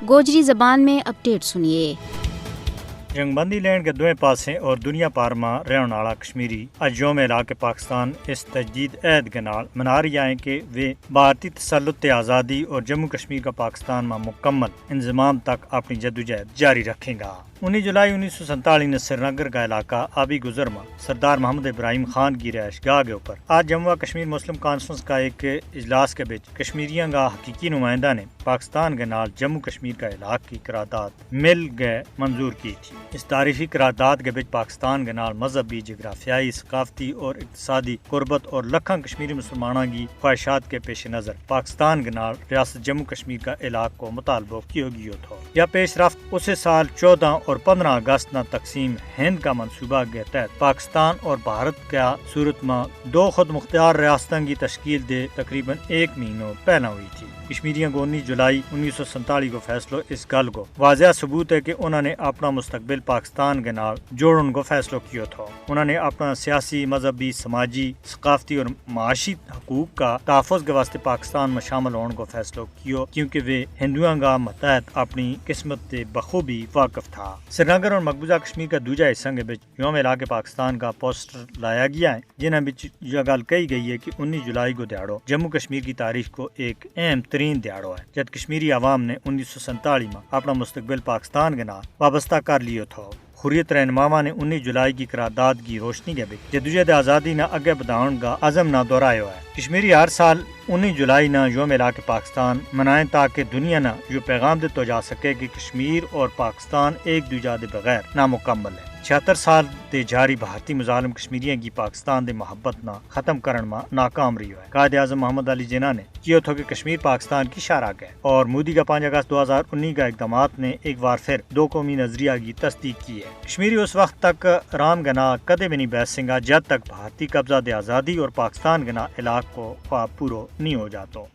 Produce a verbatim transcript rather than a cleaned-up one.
گوجری زبان میں اپڈیٹ سنیے۔ جنگ بندی لین کے دوئیں پاسیں اور دنیا پار ما رہن آڑا کشمیری اج یوم علاقے پاکستان اس تجدید عہد کے نال منا رہی آئیں کہ ویہ بھارتی تسلط تے آزادی اور جموں کشمیر کا پاکستان ما مکمل انضمام تک اپنی جدوجہد جاری رکھیں گا۔ انی جولائی انیس سو سینتالیس نے سرینگر کا علاقہ آبی گزر ما سردار محمد ابراہیم خان کی رہائش گاہ کے اپر آج جموں و کشمیر مسلم کانفرنس کا ایک اجلاس کے بچ کشمیریاں کا حقیقی نمائندہ نے پاکستان کے نال جموں کشمیر کا علاقہ کی قرارداد مل گئے منظور کی تھی۔ اس تاریخی قرارداد کے بچ پاکستان کے نال مذہبی جغرافیائی ثقافتی اور اقتصادی قربت اور لکھاں کشمیری مسلماناں کی خواہشات کے پیش نظر پاکستان کے نال ریاست جموں کشمیر کا علاقہ کو مطالبو کیو گیو تھو۔ یا پیش رفت اسے سال چودہ اور پندرہ اگست نا تقسیم ہند کا منصوبہ کے تحت پاکستان اور بھارت کا صورت ما دو خود مختار ریاستاں کی تشکیل دے تقریبا ایک مہینو پہلاں ہوئی تھی۔ کشمیریاں کو انی جولائی انیس سو سینتالیس کو فیصلو اس گل کو واضح ثبوت ہے کہ انہاں نے اپنا مستقبل پاکستان کے نال جوڑن کو فیصلو کیو تھو۔ انہاں نے اپنا سیاسی مذہبی سماجی ثقافتی اور معاشی حقوق کا تحفظ کے واسطے پاکستان ما شامل ہون کو فیصلو کیو کیونکہ ویہ ہندوؤں کا متحد اپنی قسمت تے بخوبی واقف تھا۔ سرینگر اور مقبوضہ کشمیر کا دوجہ حصہ کے بچ یوم علاقے پاکستان کا پوسٹر لایا گیا ہے، جنہاں بچ یہ گل کہی گئی ہے کہ انی جولائی کو دیہاڑو جموں کشمیر کی تاریخ کو ایک اہم ترین دیہاڑو ہے جد کشمیری عوام نے انیس سو سینتالیس ما اپنا مستقبل پاکستان کے نال وابستہ کر لیو تھو۔ حریت رہنماواں نے انی جولائی کی قرارداد کی روشنی کے بچ جدوجہد آزادی نا اگے بدھاؤن کا عزم نا دہرایو ہے۔ کشمیری ہر سال انی جولائی نا یوم علاقے پاکستان منائیں تاکہ دنیا نا یوہ پیغام دتو جا سکے کہ کشمیر اور پاکستان ایک دوجہ دے بغیر نامکمل ہے۔ چھہتر سال دے جاری بھارتی مظالم کشمیریاں کی پاکستان دے محبت نا ختم کرن ما ناکام رہیو ہے۔ قائد اعظم محمد علی جناح نے کیو تھو کہ کشمیر پاکستان کی شارک ہے اور مودی کا پانچ اگست دو ہزار انی کا اقدامات نے ایک بار پھر دو قومی نظریہ کی تصدیق کی ہے۔ کشمیری اس وقت تک رام گنا کدے بھی نہیں بیسیں گا جد تک بھارتی قبضہ دے آزادی اور پاکستان گنا علاقہ کو خواب پورو نہیں ہو جاتو۔